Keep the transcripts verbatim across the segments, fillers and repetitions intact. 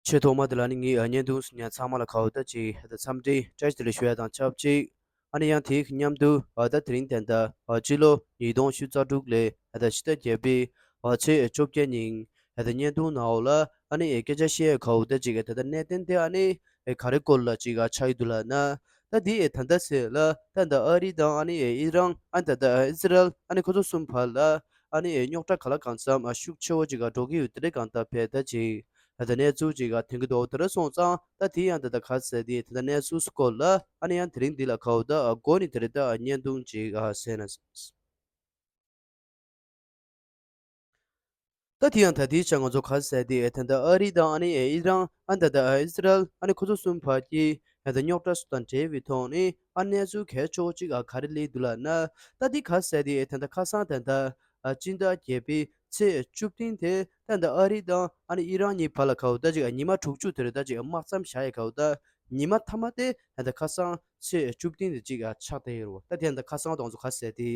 ཆེས་ཐོག་མ་དེ་ལ་ནི་ངས་ཨ་བརྙན་ཐུང་གཟིགས་མཁན་ཚང་མ་ལ་ཁ་བ་ད་ཅིག་ཨ་ད་འཚམས་འདྲི་བཀྲ་ཤིས་བདེ་ལེགས་ཞུ་ཡ་དང་ཆབས་ཅིག་ཨ་ནི་ཡང་དེའི་མཉམ་དུ་ཨ་ད་དེ་རིང་ད་ལྟ་ཨ་སྤྱི་ལོ་ཉིས་སྟོང་ཉི་ཤུ་རྩ་དྲུག་ལོའི་ཨ་ད་ཕྱི་ཟླ་བརྒྱད་པའི་ཨ་ཚེས་བཅོ་བརྒྱད་ཉིན་ཨ་ད་བརྙན་ཐུང་ནང་འོག་ལ་ཨ་ནི་ཨེ་སྐད་ཆ་བཤད་ཡ་ཁ་བ་ད་ཅིག་ཨ་ད་ད་གནད་དོན་དེ་ཨ་ནི་ཨེ་ག་རེ་སྐོར་ལ་ཅིག་ཨ་ཆགས་ཡོད་འདུག་ལབ་ན། ད་དེ་ཨེ་ད་ལྟ་ཟེར་ལ་ད་ད་ཨ་རི་དང་ཨ་ནི་ཨེ་ཨི་རན་ཨ་ད་ད་ཨེ་ཨི་སི་རལ་ཨ་ནི་ཁོ་ཚོ་གསུམ་བར་ལ་ཨ་ནི་ཨེ་རྙོག་དྲ་ག་ལ་གང་འཚམ་ཨ་ཤུགས་ཆེ་བོ་ཅིག་ཨ་འགྲོ་གི་ཡོད་དེ་འདྲ་གང་ལྟར་བས་ད་ཅིག་ད་ལྟ་གནས་ཚུལ་ཅིག་ཨ་ཐོན་གྱི་འདུག་དེ་འདྲ་སོང་ཙང་ད་དེ་ཡང་ད་ལྟ་ག་ཟེར་དེ་ད་ལྟ་གནས་ཚུལ་སྐོར་ལ་ཨ་ནི་ཡང་དེ་རིང་འདི་ལ་ཁ་བ་ད་ཨ་འགོ་ནས་དེ་རེད་ད་ཨ་བརྙན་ཐུང་ཅིག་ཨ་ཟེར་ན། ད་དེ་ཡང་ད་དེའི་ཆ་ང་ཚོ་ག་ཟེར་དེ་ད་ལྟ་ཨ་རི་དང་ཨ་ནི་ཨི་རན་ཨ་ད་ད་ཨི་སི་རལ་ཨ་ནི་ཁོ་ཚོ་གསུམ་བར་གྱི་ད་ལྟ་རྙོག་དྲ་སོགས་དང་འབྲེལ་བའི་ཐོག་ནས་ཨ་གནས་ཚུལ་གལ་ཆེ་བོ་ཅིག་ཨ་ག་རེ་སླེབས་འདུག་ལབ་ན། ད་དེ་ག་ཟེར་དེ་ད་ལྟ་ཁ་སང་ད་ལྟ་ཨ་སྤྱི་ཟླ་བརྒྱད་པའི་ཚེས་བཅུ་བདུན་དེ་ད་ལྟ་ཨ་རི་དང་ཨ་ནི་ཨི་རན་གཉིས་བར་ལ་ཁ་བ་ད་ཅིག་ཨ་ཉི་མ་དྲུག་ཅུ་དེ་རེད་ད་ཅིག་ཨ་དམག་མཚམས་བཞག་ཡ་ཁ་བ་ད། ཉི་མ་མཐའ་མ་དེ་ད་ལྟ་ཁ་སང་ཚེས་བཅུ་བདུན་དེ་གཅིག་ཨ་ཆགས་བསྡད་ཡོད་རེད་བ། ད་དེ་ད་ལྟ་ཁ་སང་དང་ཚོ་ག་ཟེར་དེ་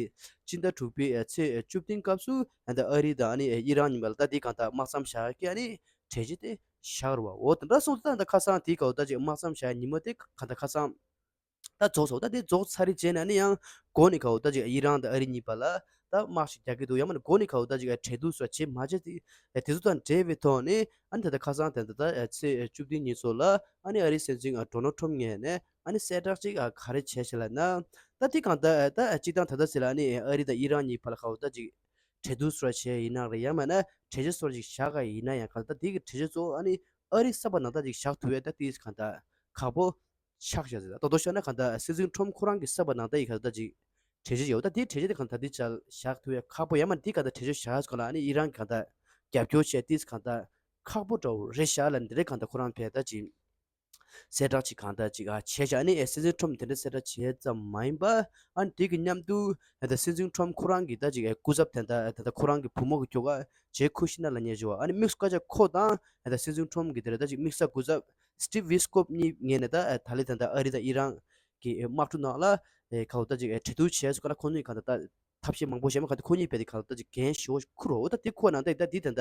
སྤྱི་ཟླ་དྲུག་པའི་ཨ་ཚེས་བཅུ་བདུན་སྐབས་སུ་ད་ལྟ་ཨ་རི་དང་ཨ་ནི་ཨི་རན་གཉིས་བར་ལ་ད་དེ་གང་ལྟར་དམག་མཚམས་བཞག་གི་ཨ་ནི་གྲོས་གཞི་དེ་བཞག་རེད་བ། འོ་དེ་འདྲ་སོང་ཙང་ད་ལྟ་ཁ་སང་དེའི་སྐབས་ད་ཅིག་དམག་མཚམས་བཞག་ཉི་མ་དེ་གང་ལྟར་ཁ་སང་ད་རྫོགས་སོང་། ད་དེ་རྫོགས་ཚར་རེད་བྱས་ན་ཨ་ནི་ཡང་འགོ་ནས་ཁ་བ་ད་ཅིག་ཨི་རན་དང་ཨ་རི་གཉིས་བར་ལ་ད་དམག་ཞིག་རྒྱག་གི་འདུག་ཡང་མིན་ན་འགོ་ནས་ཁ་བ་ད་ཅིག་ཨ་གྲོས་བསྡུར་སོགས་བྱེད་མ་བྱེད་དེ་དེ་ཚོ་དང་འབྲེལ་བའི་ཐོག་ནས་ཨ་ནི་ད་ལྟ་ཁ་སང་ད་ལྟ་ད་ཚེས་བཅུ་བདུན་ཉིན་སོགས་ལ་ཨ་ནི་ཨ་རིའི་སྲིད་འཛིན་ཨ་ཌོ་ནལ་ཊམ་ངོས་ནས་ཨ་ནི་གསལ་བསྒྲགས་ཅིག་ཨ་ག་རེ་བྱས་ཤག་ལབ་ན། ད་དེ་གང་ལྟར་ད་སྤྱིར་བཏང་ད་ལྟ་ཟེར་ལ་ཨ་ནི་ཨ་རི་དང་ཨི་རན་གཉིས་བར་ལ་ཁ་བ་ད་ཅིག་གྲོས་བསྡུར་སོགས་བྱས་ཡིན་ན་རེད་ཡང་མིན་ན་གྲོས་གཞི་སོགས་ཅིག་བཞག་ག་ཡིན་ན་ཡང་གང་ལྟར་དེ་གི་གྲོས་གཞི་གཙོ་བོ་ཨ་ནི་ཨ་རི་ས་བབ་ནང་ལྟར་ཅིག་བཞག་ཐུབ་ཡས་ད་དེ་གང་ལྟར་ཁག་པོ་ཆགས་བཞག་ཟེར། ད་དོ་ཤོད་ན་གང་ལྟར་སྲིད་འཛིན་ཊམ་ཁོ་རང་གི་ས་བབ་ནང་ལྟར་ཡི་གང་ལྟར་ཅིག་གྲོས་གཞི་ཡོད། ད་དེའི་གྲོས་གཞི་དེ་གང་ལྟར་དེ་ཅིག་བཞག་ཐུབ་ཡས་ཁག་པོ་ཡང་མིན་ན་དེ་གང་ལྟར་གྲོས་གཞི་བཞག་སྐོར་ལ་ཨ་ནི་ཨི་རན་གང་ལྟར་རྒྱབ་སྐྱོར་བྱས་དེ་གང་ལྟར་ཁག་པོ་འདྲ་བོ་རེད་ཤག་ལབ་འདི་རེད་གང་ལྟར་ཁོ་རང་བས་ད་ཅིག་གསལ་བསྒྲགས་ཅིག་གང་ལྟར་ཅིག་ཨ་བྱས་ཤག་ཨ་ནི་ཨེ་སྲིད་འཛིན་ཊམ་དེ་འདྲ་གསལ་བསྒྲགས་བྱས་ཙམ་མ་ཡིན་པ་ཨ་ནི་དེ་གི་མཉམ་དུ་ཨ་ད་སྲིད་འཛིན་ཊམ་ཁོ་རང་གི་ད་ཅིག་ཨེ་སྐུ་ཚབ་དེ་འདྲ་ཨ་ད་ད་ཁོ་རང་གི་བུ་མོ་གི་ཁྱོ་ག་ཇེ་ཁུ་ཤི་ན་ལབ་མཁན་ཅིག་ཡོད། ཨ་ནི་དམིགས་སུ་བཀར་བྱས་ཁོ་དང་ཨ་ད་སྲིད་འཛིན་ཊམ་གི་དེ་འདྲ་ད་ཅིག་དམིགས་བསལ་སྐུ་ཚབ་སི་ཊིབ་ཝི་སི་ཀོབ་གཉིས་ངོས་ནས་ད་ཨ་ད་ལི་ད་ད་ཨ་རི་དང་ཨི་རན་གི་ཨེ་དམག་འཁྲུག་ནང་ལ་ཨེ་ཁ་བ་ད་ཅིག་ཨེ་གྲོས་བསྡུར་བྱས་སོང་ག་ན་ཁོ་གཉིས་གང་ལྟར་ད་ཐབས་ཤེས་མང་པོ་བྱས་མ་གང་ལྟར་ཁོ་གཉིས་བས་དེ་གང་ལྟར་ཅིག་འགན་ཞེ་པོ་ཞིག་འཁུར་རོ། ད་དེ་ཁོ་ནང་ད་ད་དེ་ད་ད་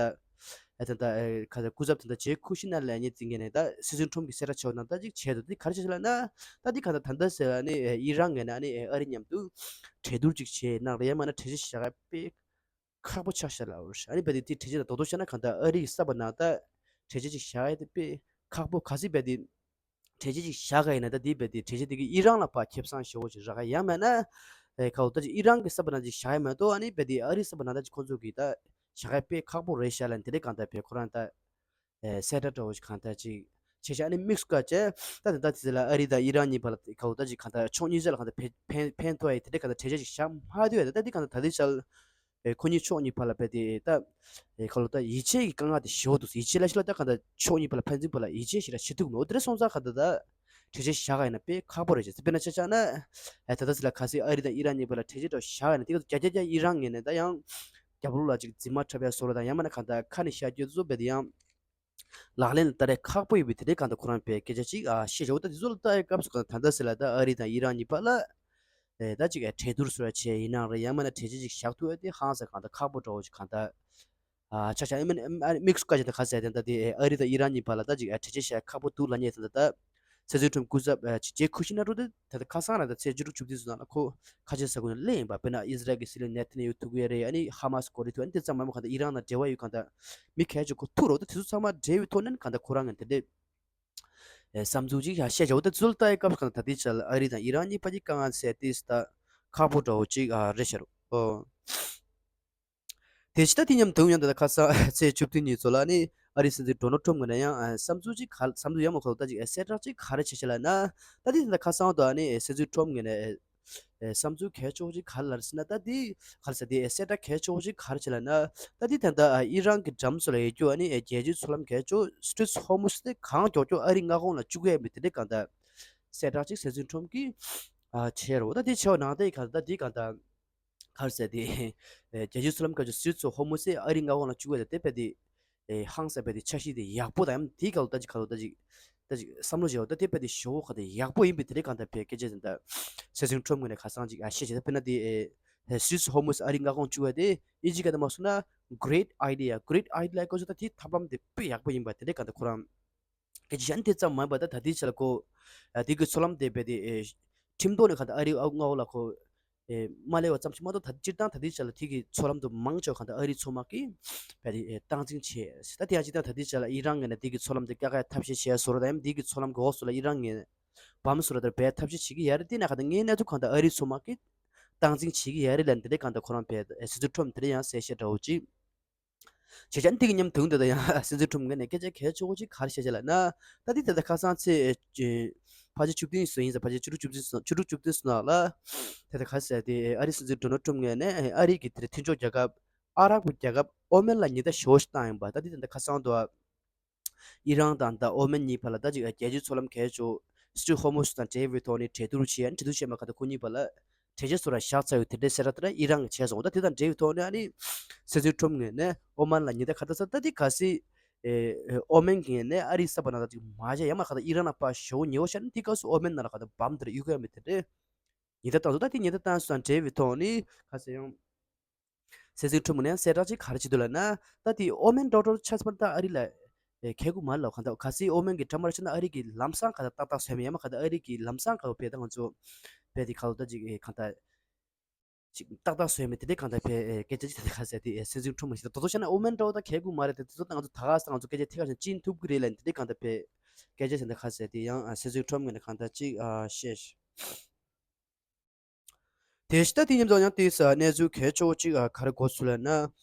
ཨེ་ད་ད་ཨེ་ག་ད་སྐུ་ཚབ་དེ་ད་ཇེ་ཁུ་ཤི་ན་ལབ་མཁན་དེ་ངོས་ནས་ད་སྲིད་འཛིན་ཊམ་གི་གསལ་བསྒྲགས་བྱས་པ་ནང་ད་ཅིག་བྱས་འདུག་དེ་ག་རེ་བྱས་ལབ་ན། ད་དེ་གང་ལྟར་ད་ལྟ་ཟེར་ཨ་ནི་ཨེ་ཨི་རན་ངོས་ནས་ཨ་ནི་ཨེ་ཨ་རི་མཉམ་དུ་གྲོས་བསྡུར་ཅིག་བྱས་ན་རེད་ཡང་མིན་ན་གྲོས་གཞི་བཞག་ཡ་དཔེ་ཁག་པོ་ཆགས་ཤག་ལབ་རེད། ཨ་ནི་བས་དེ་དེ་གྲོས་གཞི་ད་དོ་དོ་བཤད་ན་གང་ལྟར་ཨ་རི་ཡི་ས་བབ་ནང་ད་གྲོས་གཞི་ཅིག་བཞག་ཡ་དེ་དཔེ་ཁག་པོ་ག་ཚོད་བས་དེ། གྲོས་གཞི་ཅིག་བཞག་ག་ཡིན་ན་ད་དེ་བས་དེ་གྲོས་གཞི་དེ་གི་ཨི་རན་ལ་ཕར་ཁེ་བཟང་ཞེ་པོ་ཅིག་རག་ག་ཡང་མིན་ན་ཨེ་ཁ་བ་ད་ཅིག་ཨི་རན་གི་ས་བབ་ནང་ཅིག་བཞག་ཡ་མ་གཏོགས་ཨ་ནི་བས་དེ་ཨ་རིའི་ས་བབ་ནང་ད་ཅིག་ཁོང་ཚོ་གི་ད་བཞག་ཡ་དཔེ་ཁག་པོ་རེད་ཤག་ལབ་དེ་འདྲ་གང་ལྟར་བས་ཁོ་རང་ད་ཨེ་གསལ་བསྒྲགས་འདྲ་བོ་ཅིག་གང་ལྟར་ཅིག་བྱས་ཤག་ཨ་ནི་དམིགས་སུ་བཀར་བྱས་ད་དེ་ད་དེ་ལ་ཨ་རི་དང་ཨི་རན་གཉིས་བར་ལ་ཁ་བ་ད་ཅིག་གང་ལྟར་ཕྱོགས་གཉིས་ཆ་ལ་གང་ལྟར་ཕན་ཕན་ཕན་ཐོགས་ཡ་དེ་འདྲ་གང་ལྟར་གྲོས་གཞི་ཅིག་བཞག་མ་ཐུབ་ཡ་ད་ད་དེ་གང་ལྟར་ད་དེ་ཆ་ལ། ཨེ་ཁོ་གཉིས་ཕྱོགས་གཉིས་བར་ལ་བས་དེ་ད་ཨེ་ཁ་ལོ་ད་ཡིད་ཆེས་ཀྱི་དཀའ་ངལ་དེ་ཞེ་པོ་འདུག་ཡིད་ཆེས་ལ་ཤི་ལ་ད་གང་ལྟར་ཕྱོགས་གཉིས་བར་ལ་ཕན་ཚུན་བར་ལ་ཡིད་ཆེས་ཞེ་དྲག་བྱེད་ཐུབ་མེད། འོ་དེ་འདྲ་སོང་ཙང་གང་ལྟར་ད་གྲོས་གཞི་བཞག་ག་ཡིན་ན་དཔེ་ཁག་པོ་རེད་ཅེས། དཔེར་ན་ཆ་བཞག་ན་ཨེ་ད་ལྟ་ཟེར་ལ་གལ་སྲིད་ཨ་རི་དང་ཨི་རན་གཉིས་བར་ལ་གྲོས་གཞི་འདྲ་བཞག་ཡིན་ན་དེ་ག་རྒྱ་རྒྱ་རྒྱ་ཨི་རན་ངོས་ནས་ད་ཡང་རྒྱབ་ལོགས་ལ་ཅིག་འཛིན་མ་འཁྲབ་ཡ་བཟོ་འདྲ་དང་ཡང་མིན་ན་གང་ལྟར་ཁ་ནས་བཤད་རྒྱུ་བཟོ་བས་དེ་ཡང་། ལག་ལེན་ལ་བསྟར་ཡ་ཁག་པོ་ཡིན་པའི་དེ་འདྲའི་གང་ལྟར་ཁོ་རང་བས་སྐད་ཆ་ཅིག་ཨ་བཤད་བྱ་བོ་ད་དེ་ཚོ་ལ་ལྟ་ཡ་སྐབས་སུ་གང་ལྟར་ད་ལྟ་ཟེར་ལ་ད་ཨ་རི་དང་ཨི་རན་གཉིས་བར་ལ་ཨེ་ད་ཅིག་ཨེ་གྲོས་བསྡུར་བཟོ་འདྲ་བྱས་ཡིན་ནའང་རེད་ཡང་མིན་ན་གྲོས་གཞི་ཅིག་བཞག་ཐུབ་ཡ་དེ་ཧང་སང་གང་ལྟར་ཁག་པོ་འདྲ་བོ་ཅིག་གང་ལྟར་ཨ་ཆགས་ཤག་ཨེ་མིན་ཨེ་དམིགས་སུ་བཀར་བྱས་ད་ག་ཟེར་དེ་ད་དེ་ཨེ་ཨ་རི་དང་ཨི་རན་གཉིས་བར་ལ་ད་ཅིག་ཨེ་གྲོས་གཞི་བཞག་ཡ་ཁག་པོ་འདུག་ལབ་མཁན་དེ་ད་ད་སྲིད་འཛིན་ཁྲོམ་སྐུ་ཚབ་ཨེ་ཅིག་ཇེ་ཁུ་ཤི་ན་རུ་དེ་ད་ད་ཁ་སང་རང་ད་ཚེས་བཅུ་དྲུག་བཅུ་བདུན་ཙམ་ནང་ལ་ཁོ་ཁ་ཆེ་ས་ཁུལ་ནས་སླེབས་ཡིན་པ། དཔེར་ན་ཨི་ཟི་རལ་གྱི་སྲིད་བློན་ནེ་ཐན་ཡ་ཧུ་ཐུག་གི་རེད། ཨ་ནི་ཧ་མ་སི་གོ་སྒྲིག་ཐུབ། ཨ་ནི་དེ་ཙམ་མ་མ་གང་ལྟར་ཨི་རན་དང་འབྲེལ་བ་ཡོད་གང་ལྟར་མི་གལ་ཆེ་ཁོ་ཐུག་རོགས་ད་དེ་ཚོ་ཚང་མ་འབྲེལ་བའི་ཐོག་ནས་གང་ལྟར་ཁོ་རང་ངོས་ནས་དེ་འདྲའི་ཨེ་བསམ་ཚུལ་ཅིག་ཡང་བཤད་བྱ་བོ་ད་ཚུལ་ལྟ་ཡི་སྐབས་སུ་གང་ལྟར་ད་ལྟའི་ཆར་ལ་ཨ་རི་དང་ཨི་རན་གཉིས་བར་གྱི་དཀའ་ངལ་སེལ་ཏེ་ད་ཁག་པོ་འདྲ་བོ་ཅིག་ཨ་རེད་ཤག་རོ། ཨོ། དེ་ཕྱི་ད་དེ་མཉམ་དུ་ཡང་ད་ལྟ་ཁ་སང་ཚེས་བཅུ་བདུན་ཉིན་ཚོ་ལ་ནི་ཨ་རིའི་སྲིད་འཛིན་ཌོ་ནལ་ཊམ་ངོས་ནས་ཡང་ཨ་བསམ་ཚུལ་ཅིག་ག་བསམ་ཚུལ་ཡང་མ་གོ་ད་ཅིག་ཨ་གསལ་བསྒྲགས་ཅིག་ག་རེ་བྱས་ཤག་ལབ་ན། ད་དེ་ད་ལྟ་ཁ་སང་དུ་ཨ་ནི་ཨ་སྲིད་འཛིན་ཊམ་ངོས་ནས་ཨ་ཨ་བསམ་ཚུལ་གལ་ཆེ་བོ་ཅིག་ག་རེ་ལབ་ཟེར་ན། ད་དེ་ག་རེ་ཟེར་དེ་ཨ་གསལ་བསྒྲགས་གལ་ཆེ་བོ་ཅིག་ག་རེ་བྱས་ལབ་ན། ད་དེ་ད་ལྟ་ཨ་ཨི་རན་གྱི་འགྲམ་སོགས་ལ་ཡོད་རྒྱུ་ཨ་ནི་ཨ་རྒྱལ་སྤྱིའི་མཚོ་ལམ་གལ་ཆེ་བོ་སི་ཊྲེཊ་ཧོར་མུ་ཛི་དེ་གང་མགྱོགས་མགྱོགས་ཨ་རིའི་མངའ་ཁོངས་ལ་བཅུག་ཡས་མེད་དེ་འདྲའི་གང་ལྟར་གསལ་བསྒྲགས་ཅིག་སྲིད་འཛིན་ཊམ་གྱིས་ཨ་བྱས་རོ། ད་དེ་བྱས་པ་ནང་ད་ག་ད་དེ་གང་ལྟར། ག་རེ་ཟེར་དེ། ཨེ་རྒྱལ་སྤྱིའི་མཚོ་ལམ་ཁ་ཆུ་སི་ཊྲེཊ་ཧོར་མུ་ཛི་ཨ་རིའི་མངའ་ཁོངས་ལ་བཅུག་པ་དེ་དེ་དཔེ་དེ། ཨེ་ཧང་སང་དཔེ་དེ་འཆར་གཞི་དེ་ཡག་པོ་དང་ཡང་དེའི་སྐབས་ལ་ད་ཅིག་ག་ལ་ད་ཅིག་ད་ཅིག་བསམ་བློ་བྱས་པ་ད་དེ་དཔེ་དེ་ཞེ་པོ་ག་དེ་ཡག་པོ་ཡིན་པའི་དེ་འདྲའི་གང་ལྟར་བས་སྐད་ཆ་དེ་ད་སྲིད་འཛིན་ཊམ་ངོས་ནས་ཁ་སང་ཅིག་ཨ་བཤད་བྱས། ད་དཔེར་ན་དེ་ཨེ་སི་ཊྲེཊ་ཧོར་མུ་ཛི་ཨ་རིའི་མངའ་ཁོངས་བཅུག་པ་དེ་ཨིན་ཇིའི་སྐད་དུ་མ་སོང་ན་great idea, great idea ལབ་དགོས་ཚོད། ད་དེའི་ཐབས་ལམ་དེ་དཔེ་ཡག་པོ་ཡིན་པ་དེ་འདྲའི་གང་ལྟར་ཁོ་རང་། སྐད་ཆ་གཞན་དེ་ཙམ་མ་ཡིན་པར་ད་ད་ལྟའི་ཆ་ལ་ཁོ་ཨ་དེ་གི་མཚོ་ལམ་དེ་རྦད་དེ་ཨེ་ཁྲིམས་ཐོག་ནས་གང་ལྟར་ཨ་རི་ཨ་མངའ་འོག་ལ་ཁོ་ཨེ་མ་སླེབས་པ་ཙམ་ཞིག་མ་གཏོགས། ད་སྤྱིར་བཏང་ད་ལྟའི་ཆ་ལ་དེ་གི་མཚོ་ལམ་དུ་མང་ཆེ་བ་གང་ལྟར་ཨ་རིའི་མཚོ་དམག་གིས་རྦད་དེ་ཨེ་སྟངས་འཛིན་བྱས། ད་དེ་ཡང་སྤྱིར་བཏང་ད་ལྟའི་ཆ་ལ་ཨི་རན་ངོས་ནས་དེ་གི་མཚོ་ལམ་དེ་བཀག་ཡ་ཐབས་ཤེས་བྱས་བཟོ་འདྲ་དང་། ཡང་དེ་གི་མཚོ་ལམ་གི་འོག་སུ་ལ་ཨི་རན་ངོས་བམ་བཟོ་འདྲ་དང་རྦད་ཐབས་ཤེས་བྱེད་ཀྱི་ཡོད་རེད། དེ་ན་གང་ལྟར་ངའི་གནས་ཚུལ་གང་ལྟར་ཨ་རིའི་མཚོ་དམག་གིས་སྟངས་འཛིན་བྱེད་ཀྱི་ཡོད་རེད་ལབ་འདི་འདྲ་གང་ལྟར་ཁོ་རང་རྦད་སྲིད་འཛིན་ཁྲོམ་དེ་འདྲ་ཡང་གསལ་བཤད་འདྲ་བོ་ཅིག་བྱས་ཙང་། དེ་གི་མཉམ་དུ་འདི་ལྟར་ཡང་སྲིད་འཛིན་ཁྲོམ་ངོས་ནས་སྐད་ཆ་གལ་ཆེ་བོ་ཅིག་ག་རེ་བཤད་ཅེ་ལབ་ན། ད་དེ་ད་ལྟ་ཁ་སང་ཚེས་ཨེ་ཕལ་ཆེར་བཅུ་བདུན་ཙམ་ཡིན་ཙང་། ཕལ་ཆེར་བཅུ་དྲུག་བཅུ་བདུན་ཙམ་བཅུ་དྲུག་བཅུ་བདུན་ཙམ་ནང་ལ་ད་ལྟ་ག་རེ་ཟེར་དེ་ཨ་རིའི་སྲིད་འཛིན་ཌོ་ནལ་ཁྲོམ་ངོས་ནས་ཨ་རི་གི་དེར་མཐུན་ཕྱོགས་རྒྱལ་ཁབ་ཨ་རབ་ཀྱི་རྒྱལ་ཁབ་ཨོ་མན་ལ་ཉེན་བརྡ་ཞེ་པོ་ཞིག་བཏང་ཡིན་པ། ད་དེ་ད་ལྟ་ཁ་སང་དུ་ཨི་རན་དང་ད་ཨོ་མན་གཉིས་བར་ལ་ད་ཅིག་རྒྱལ་སྤྱིའི་མཚོ་ལམ་གལ་ཆེ་སི་ཊྲེཊ་ཧོར་མུཛ་དང་འབྲེལ་བའི་ཐོག་ནས་གྲོས་བསྡུར་བྱས། གྲོས་བསྡུར་བྱས་མ་ག་ད་ཁོ་གཉིས་བར་ལ་གྲོས་ཆོད་བཟོ་འདྲ་བཞག་ཚར་ཡོད། དེ་འདྲའི་གསལ་བསྒྲགས་དེ་འདྲ་ཨི་རན་གྱིས་བྱས་སོང་། ད་དེ་དང་འབྲེལ་བའི་ཐོག་ནས་ཨ་ནི་སྲིད་འཛིན་ཁྲོམ་ངོས་ནས་ཨོ་མན་ལ་ཉེན་བརྡ་ག་ད་ས། ད་དེ་གལ་སྲིད་ཨེ་ཨོ་མན་ངོས་ནས་ཨ་རིའི་ས་བབ་ནང་ད་ཅིག་མ་བྱས་ཡ་མ་ག་ད་ཨི་རན་ལ་ཕར་ཞེ་པོ་ཉེ་བོ་བཞག་ན། དེ་སྐབས་སུ་ཨོ་མན་ནང་ལ་ག་ད་བམ་དེ་འདྲ་གཡུག་གི་ཡོད་མེད་དེ་འདྲའི་ཉེན་བརྡ་བཏང་སོང་། ད་དེ་ཉེན་བརྡ་བཏང་སོང་དང་འབྲེལ་བའི་ཐོག་ནས་ག་ཟེར་ཡང་། སྲིད་འཛིན་ཁྲོམ་ནས་གསལ་བསྒྲགས་ཅིག་ག་རེ་བྱེད་འདུག་ལབ་ན། ད་དེ་ཨོ་མན་འགྲོ་འགྲོ་ཆ་ཚང་ད་ཨ་རི་ལ་ཨེ་ཁེལ་གྱི་མ་རེད་ལབ། གང་ལྟར་གལ་སྲིད་ཨོ་མན་གྱི་འགྲམ་པར་ཆགས་ན་ཨ་རི་གིས་ལམ་སང་ག་ད་ཏག་ཏག་བཟོས་མེད། ཡ་མ་ག་ད་ཨ་རི་གིས་ལམ་སང་ག་བས་ད་ང་ཚོ་བས་དེ་ག་ལོ་ད་ཅིག་ཨེ་གང་ལྟར་ཅིག་ཏག་ཏག་བཟོས་མེད། དེ་འདྲའི་གང་ལྟར་བས་ཨེ་སྐད་ཆ་ཅིག་ད་ལྟ་ག་ཟེར་དེ་ཨེ་སྲིད་འཛིན་ཁྲོམ་ཞིག་ད་དོ་དོ་བྱས་ན་ཨོ་མན་འགྲོ་ད་ཁེལ་གྱི་མ་རེད། དེ་དེ་ཚོ་ད་ང་ཚོ་ད་ག་ས་ང་ཚོ་སྐད་ཆ་ཐད་ཀར་བཞིན་ཅིན་ཐུབ་ཀྱི་རེད་ལབ། དེ་འདྲའི་གང་ལྟར་བས་སྐད་ཆ་ཅིག་ད་ལྟ་ག་ཟེར་དེ་ཡང་ཨ་སྲིད་འཛིན་ཁྲོམ་ངོས་ནས་གང་ལྟར་ཅིག་ཨ་བཤད། དེ་ཕྱི་ད་དེ་མཉམ་དུ་ཡང་དེ་ས་གནས་ཚུལ་གལ་ཆེ་བོ་གཅིག་ཨ་ག་རེ་གོ་ཚུལ་ལབ་ན།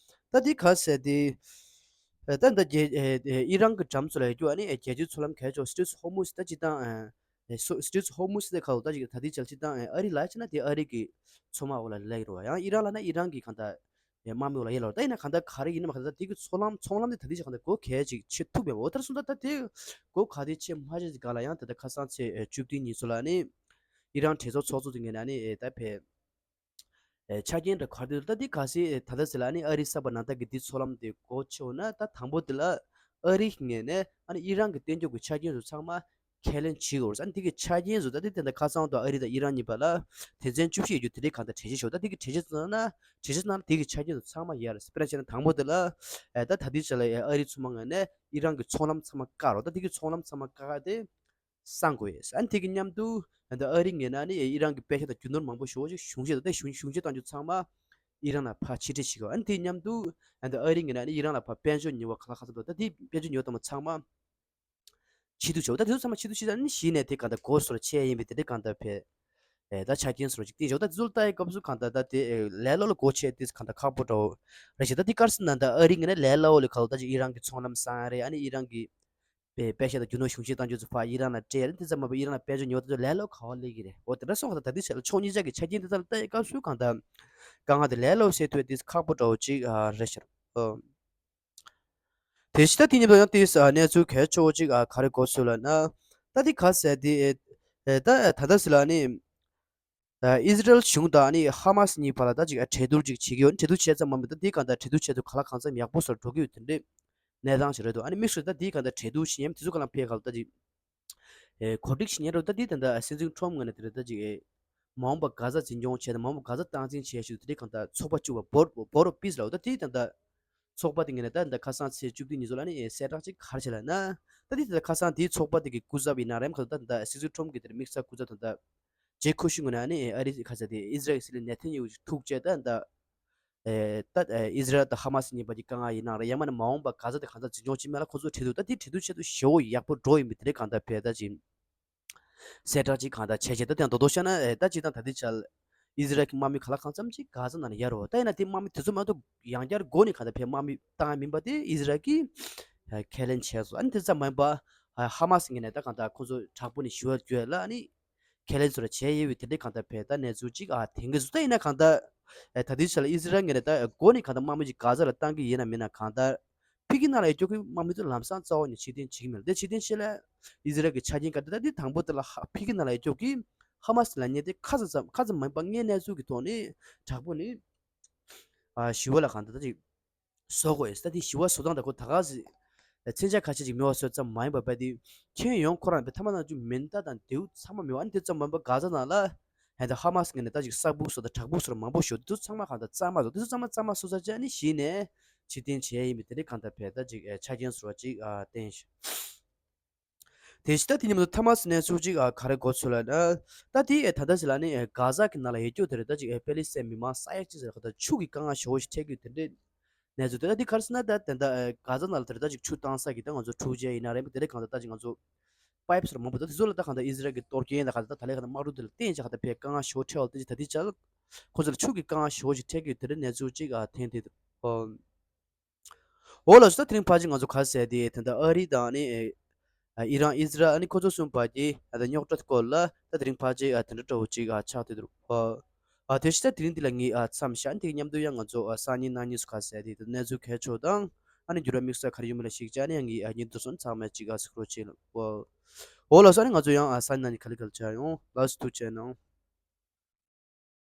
ད་དེ་ག་ཟེར་དེ་ཨ་ད་ད་རྒྱལ་ཨེ་ཨེ་ཨི་རན་གྱི་འགྲམ་ཚོ་ལ་ཡོད་རྒྱུ་ཨ་ནི་ཨེ་རྒྱལ་སྤྱིའི་མཚོ་ལམ་གལ་ཆེ་བོ་སི་ཊྲེཊ་ཧོར་མུཛ་ད་སྤྱིར་བཏང་ཨེ་ཨེ་སོ་སི་ཊྲེཊ་ཧོར་མུཛ་དེ་ག་ལོ་ད་ཅིག་ད་དེ་ཆ་སྤྱིར་བཏང་ཨེ་ཨ་རི་ལ་ཕྱིན་ན་དེ་ཨ་རི་གི་མཚོ་དམག་འོག་ལ་སླེབས་ཀྱི་རེད་བ། ཡང་ཨི་རན་ལ་ན་ཨི་རན་གི་གང་ལྟར་ཨེ་དམག་མི་འོག་ལ་ཡོད་ལ། ད་ཡིན་ན་གང་ལྟར་ག་རེ་ཡིན་ན་མ་གང་ལྟར་དེ་གི་མཚོ་ལམ་ཚོང་ལམ་དེ་ད་དེ་ཆ་གང་ལྟར་སྒོ་གལ་ཅིག་ཕྱེ་ཐུབ་ཡོད་མ། འོ་ད་སོང་ད་ད་དེ་སྒོ་ག་དེ་ཕྱེ་མ་ཕྱེ་ཅིག་ག་ལ་ཡང་དེ་ད་ཁ་སང་ཚེས་ཨེ་བཅུ་བདུན་ཉིན་ཚོ་ལ་ནི། ཨི་རན་གྲོས་ཚོགས་ཚོགས་གཙོ་དེ་ངོས་ནས་ཨ་ནི་ཨེ་ད་ཕེ། ཨེ་ཆ་རྐྱེན་འདྲ་ག་རེ་འདུག་ད་འདི་གལ་སྲིད་ཨེ་ད་ལྟ་ཟེར་ལ་ཨ་ནི་ཨ་རིའི་ས་བབ་ནང་ལྟར་གྱི་འདི་མཚོ་ལམ་དེ་སྒོ་ཕྱེ་འོང་ན། ད་དང་པོ་དེ་ལ་ཨ་རིའི་ངོས་ནས་ཨ་ནི་ཨི་རན་གྱི་བསྟན་འགྱུར་གྱི་ཆ་རྐྱེན་ཚོ་ཚང་མ་ཁས་ལེན་བྱེད་དགོས་རེད། ཨ་ནི་འདི་གི་ཆ་རྐྱེན་ཚོ་ད་འདི་དེ་འདྲ་ཁ་སང་དུ་ཨ་རི་དང་ཨི་རན་གཉིས་བར་ལ་དོན་ཚན་བཅུ་བཞི་ཡོད་རྒྱུ་དེ་འདྲའི་གང་ལྟར་གྲོས་ཆོད་བཞག་ད་འདི་གི་གྲོས་ཆོད་ཚོ་ནང་གྲོས་ཆོད་ནང་འདི་གི་ཆ་རྐྱེན་ཚོ་ཚང་མ་ཡོད་རེད། དཔེར་ན་བྱས་ན་དང་པོ་དེ་ལ་ཨེ་ད་ད་འདི་ཆ་ལ་ཨེ་ཨ་རིའི་མཚོ་དམག་ངོས་ནས་ཨི་རན་གྱི་ཚོང་ལམ་ཚང་མ་བཀག་རོགས། ད་འདི་གི་ཚོང་ལམ་ཚང་མ་བཀག་སྟེ། གསང་དགོས་ཡོད། ཨ་ནི་དེ་གི་མཉམ་དུ་ཨ་ནི་ཨ་རི་ངོས་ནས་ཨ་ནི་ཨི་རན་གྱི་པེ་ཤ་དང་རྒྱུ་ནོར་མང་པོ་ཞེ་པོ་ཅིག་གཞུང་བཞེས་དང་། དེ་གཞུང་གཞུང་བཞེས་བཏང་རྒྱུ་ཚང་མ་ཨི་རན་ལ་ཕར་ཕྱིར་སྤྲད་བྱེད་དགོས། ཨ་ནི་དེ་མཉམ་དུ་ཨ་ནི་ཨ་རི་ངོས་ནས་ཨ་ནི་ཨི་རན་ལ་ཕར་དཔལ་འབྱོར་ཉེས་པ་ག་ལ་ག་ཚོད་འདུག་ད་དེ་དཔལ་འབྱོར་ཉེས་པ་དང་མ་ཚང་མ་ཕྱིར་བསྡུ་བྱེད་དགོས། ད་དེ་ཚོ་ཚང་མ་ཕྱིར་བསྡུ་བྱེད། ཨ་ནི་གཞི་ནས་དེ་ག་ད་སྒོ་སོར་ཆད་ཡིན་པའི་དེ་འདྲ་གང་ལྟར་བས་ཨེ་ད་ཆ་རྐྱེན་སོར་ཅིག་བསྟན་བྱེད་དགོས། ད་དེ་ཚོ་ལ་ལྟ་ཡི་སྐབས་སུ་གང་ལྟར་ད་དེ་ཨེ་ལས་སླ་པོ་ལ་སྒོ་ཕྱེ་དེ་གང་ལྟར་ཁག་པོ་འདྲ་བོ་རེད་ཤག་ད་དེ་ག་རེ་ཟེར་ན་ད་ཨ་རི་ངོས་ནས་ལས་སླ་པོ་ལ་ག་ལ་ད་ཅིག་ཨི་རན་གྱི་ཚོང་ལམ་གསང་ཡ་རེད། ཨ་ནི་ཨི་རན་གྱི་པེ་པེ་ཤ་དང་རྒྱུ་ནོར་གཞུང་བཞེས་བཏང་རྒྱུ་ཚོ་ཕར་ཨི་རན་ལ་སྤྲད་ཡ་རེད། དེ་ཙམ་མ་ཡིན་པར་ཨི་རན་ལ་དཔལ་འབྱོར་ཉེས་པ་དེ་ཚོ་ལས་སླ་པོ་ག་པར་སླེབས་ཀྱི་རེད། འོ་དེ་འདྲ་སོང་ཙང་ད་དེ་ཆ་ལ་ཕྱོགས་གཉིས་ཆ་གི་ཆ་རྐྱེན་དེ་ཚོ་ལ་ལྟ་ཡི་སྐབས་སུ་གང་ལྟར་དཀའ་ངལ་དེ་ལས་སླ་པོ་སེལ་ཐུབ་ཡ་དེ་ཁག་པོ་འདྲ་བོ་ཅིག་རེད་ཤག་ཨོ། དེ་ཕྱི་ད་དེ་མཉམ་དུ་ཡང་དེ་གནས་ཚུལ་གལ་ཆེ་བོ་ཅིག་ག་རེ་གོ་སོང་ལབ་ན། ད་དེ་ག་ཟེར་དེ་ད་ད་ལྟ་ཟེར་ལ་ནི། ཨི་ཟི་རལ་གཞུང་དང་ནི་ཧ་མ་སི་གཉིས་བར་ལ་ད་ཅིག་གྲོས་བསྡུར་ཅིག་བྱེད་ཀྱི་ཡོད། གྲོས་བསྡུར་བྱས་ཙམ་མ་མིན་པ་ད་དེ་གང་ལྟར་གྲོས་བསྡུར་བྱས་ཚུལ་ག་ལ་གང་འཚམ་ཡག་པོ་བཟོ་འགྲོ་གི་ཡོད། དེ་འདྲའི་གནས་སྟངས་ཤིག་རེད་འདུག་ཨ་ནི་དམིགས་སུ་ད་དེ་གང་ལྟར་གྲོས་བསྡུར་བྱེད་མཁན་དེ་ཚོ་ག་ལ་ཕེབས་ག་ལ་ད་ཅིག་ཨེ་གོ་སྒྲིག་བྱེད་མཁན་རེད། ད་དེ་ད་ལྟ་སྲིད་འཛིན་ཁྲོམ་ངོས་ནས་དེ་རེད། ད་ཅིག་ཨེ་མ་འོངས་པ་གྷ་ཛ་འཛིན་སྐྱོང་བྱས་ཏེ་མ་འོངས་པ་གྷ་ཛ་སྟངས་འཛིན་བྱས་ཞུ་དེ་འདྲའི་གང་ལྟར་ཚོགས་པ་བཅུ་པ་བོར་བོར་པིས་ལ། འོ་ད་དེ་ད་ལྟ་ཚོགས་པ་དེ་ངོས་ནས་ད་ད་ཁ་སང་ཚེས་བཅུ་བདུན་ཉིན་ཚོ་ལ་ནི་གསལ་བསྒྲགས་ཅིག་ག་རེ་བྱས་ལབ་ན། ད་དེ་ད་ཁ་སང་དེའི་ཚོགས་པ་དེ་གི་སྐུ་ཚབ་ཡིན་ན་རེམ་ཁ་ད་ད་སྲིད་འཛིན་ཁྲོམ་གི་དེར་དམིགས་བསལ་སྐུ་ཚབ་ད་ད་ཇེ་ཁུ་ཤུ་ངོས་ནས་ནི་ཨ་རི་ཁ་ས་དེ་ཨི་ཟི་རལ་གྱི་སྲིད་བློན་ནེ་ཐན་ཡ་ཧུ་ཐུག་བྱས་ད་ད་ཨེ་ད་ཨེ་ཨི་ཟི་རལ་དང་ཧ་མ་སི་གཉིས་བར་གྱི་དཀའ་ངལ་ཡིན་ན་རེད། ཡང་མིན་ན་མ་འོངས་པ་གྷ་ཛ་དེ་གང་ལྟར་འཛིན་སྐྱོང་བྱེད་མིན་ལ་ཁོ་ཚོ་གྲོས་བསྡུར། ད་དེ་གྲོས་བསྡུར་བྱས་དུས་ཞེ་པོ་ཡག་པོ་འགྲོ་ཡིན་པའི་དེ་འདྲའི་གང་ལྟར་བས་ད་ཅིག་གསལ་བསྒྲགས་ཅིག་གང་ལྟར་བྱས་བྱས། ད་དེ་ཡང་རྡོག་རྡོག་བཤད་ན་ཨེ་ད་ཅིག་དང་ད་ལྟའི་ཆར་ཨི་ཟི་རལ་གྱི་དམག་མི་ག་ལ་གང་འཚམ་ཅིག་གྷ་ཛ་ནང་ལ་ཡོད་རེད་བ། ད་ཡིན་ན་དེ་དམག་མི་དེ་ཚོ་མ་གཏོགས་ཡང་བསྐྱར་སྒོ་ནས་གང་ལྟར་བས་དམག་མི་བཏང་ཡ་མིན་པ་དེ་ཨི་ཟི་རལ་གྱིས་ཨེ་ཁས་ལེན་བྱས་སོང་། ཨ་ནི་དེ་ཙམ་མ་ཡིན་པ་ཧ་མ་སི་ངོས་ནས་ད་གང་ལྟར་ཁོ་ཚོ་དྲག་པོ་ནས་ཞི་བ་བསྐྱོད་ཡ་ལ་ཨ་ནི་ཁས་ལེན་ཚུར་བྱས་ཡོད་པའི་དེ་འདྲའི་གང་ལྟར་བས་ད་གནས་ཚུལ་ཅིག་ཨ་ཐོན་གྱི་འདུག་ད་ཡིན་ན་གང་ལྟར་ཨེ་ད་ལྟའི་ཆར་ལ་ཨི་ཟི་རལ་ངོས་ནས་ད་སྒོ་ནས་གང་ལྟར་དམག་མི་ཅིག་གྷ་ཛ་ལ་བཏང་གི་ཡིན་ན་མིན་ན་གང་ལྟར་ཕ་གི་ནང་ལ་ཡོད་རྒྱུ་གི་དམག་མི་ཚོ་ལམ་སང་རྩ་བ་ནས་ཕྱིར་འཐེན་བྱེད་ཀྱི་མེད་ལ། དེ་ཕྱིར་འཐེན་བྱེད་ལ་ཨི་ཟི་རལ་གྱི་ཆ་རྐྱེན་ག་རེ་ད་དེ་དང་པོ་དེ་ལ་ཧ་ཕ་གི་ནང་ལ་ཡོད་རྒྱུ་གི་ཧ་མ་སི་ལབ་མཁན་དེ་ཁ་ཙམ་ཙམ་ཁ་ཙམ་མིན་པ་ངའི་གནས་ཚུལ་གྱི་ཐོག་ནས་དྲག་པོ་ནས་ཨ་ཞི་བ་ལ་གང་ལྟར་ད་ཅིག་བཟོ་དགོས་ཡོད། ད་དེ་ཞི་བ་བཟོ་སྟངས་དང་ཁོ་ད་ག་ཟེ་མཚོན་ཆ་ཁ་ཤས་ཅིག་མེད་པ་བཟོས་ཙམ་མ་ཡིན་པ་བས་དེ་ཁྱོན་ཡོངས་ཁོ་རང་བས་ཐ་མ་ནང་བཅུད་མེ་མདའ་དང་མདེའུ་ཚང་མ་མེད་པ། ཨ་ནི་དེ་ཙམ་མ་ཡིན་པ་གྷ་ཛ་ནང་ལ་ཧེ་ད་ཧ་མ་སི་ངོས་ནས་ད་ཅིག་གསར་བུ་བཟོ་དང་དྲག་པོ་བཟོ་མང་པོ་ཞིག་དེ་ཚོ་ཚང་མ་གང་ལྟར་གཙང་མ་བཟོ། དེ་ཚོ་ཚང་མ་གཙང་མ་བཟོ་ཚར་རྗེས་ཨ་ནི་གཞི་ནས་ཕྱིར་འཐེན་བྱས་ཡིན་པའི་དེ་འདྲའི་གང་ལྟར་བས་ད་ཅིག་ཆ་རྐྱེན་བཟོ་བ་ཅིག་བསྟན་ཤག་དེ་བཞིན་ད་དེ་ཉིན་མོ་ཐ་མ་སི་གནས་ཚུལ་ཅིག་ཨ་ག་རེ་གོ་ཚུལ་ལ་ན། ད་དེ་ཨེ་ད་ལྟ་ཞིག་ལ་ནི་ཨེ་གྷ་ཛ་གི་ནང་ལ་ཡོད་རྒྱུ་དེ་རེད། ད་ཅིག་ཨེ་པེ་ལི་སི་ཐན་མི་མང་ས་ཡ་གཅིག་ཟེར་ཁ་ད་ཆུ་གི་དཀའ་ངལ་ཞེ་པོ་ཞིག་འཕྲད་ཀྱི་ཡོད་དེ་འདྲའི་གནས་ཚུལ་དེ། ད་དེ་ག་རེ་ཟེར་ན་ད་དེ་འདྲ་ཨེ་གྷ་ཛ་ནང་ལ་དེ་རེད། ད་ཅིག་ཆུ་བཏང་ས་གི་ད་ང་ཚོ་འཁྲུག་ཆ་ཡིན་ན་རེད། དེ་རེད་གང་ལྟར་ད་ཅིག་ང་ཚོ་པའིབ་སི་ར་མང་པོ་ད་དེ་ཚོ་ལ་ད་གང་ལྟར་ཨི་ཟི་རལ་གི་གཏོར་སྐྱོན་ད་གང་ལྟར་ད་ད་ལས་གང་ལྟར་དམག་འཁྲུག་དེ་ལ་བརྟེན་བྱས་གང་ལྟར་ཕའི་དཀའ་ངལ་ཞེ་པོ་འཕྲད་པ་དེ་ཅིག་ད་དེ་ཅག་ཁོ་ཚོ་ལ་ཆུ་གི་དཀའ་ངལ་ཞེ་པོ་ཞིག་འཕྲད་ཀྱི་ཡོད་དེ་འདྲའི་གནས་ཚུལ་ཅིག་ཨ་ཐོན་ཏེ་འདུག་འོ་ལགས་སོ། ད་དེ་རིང་ཕལ་ཆེར་ང་ཚོ་ག་རེ་ཟེར་དེ་དེ་འདྲ་ཨ་རི་དང་ནི་ཨེ་ཨ་ཨི་རན་ཨི་ཟི་རལ་ཨ་ནི་ཁོ་ཚོ་གསུམ་བར་གྱི་ཨ་ད་རྙོག་དྲ་སྐོར་ལ་ད་དེ་རིང་ཕལ་ཆེར་ཨ་དེ་འདྲ་འདྲ་བོ་ཅིག་ཨ་ཆགས་བསྡད་འདུག་ཨ་དེ་བཞིན་ད་དེ་རིང་འདི་ལ་ངས་ཨ་མཚམས་བཞག་དེ་མཉམ་དུ་ཡང་ང་ཚོ་ཨ་སང་ཉིན་གནངས་ཉིན་སུ་ག་རེ་ཟེར་དེ་ད་གནས་ཚུལ་གལ་ཆེ་དང་ཨ་ནི་འགྱུར་བ་དམིགས་བསལ་ག་རེ་ཡོད་མེད་ལ་གཞིགས་བྱས་ནས་ཡང་ངས་ཨ་ཉིན་དུ་སོང་ཚང་མས་ཅིག་ཨ་གཟིགས་རོགས་བྱེད་ལ། འོ་ལགས་སོ། ཨ་ནི་ང་ཚོ་ཡང་ཨ་སང་ཉིན་གནངས་ཉིན་ག་ལེ་ག་ལེ་མཇལ་ཡོང་། ལགས་སོ། ཐུགས་རྗེ་གནང་།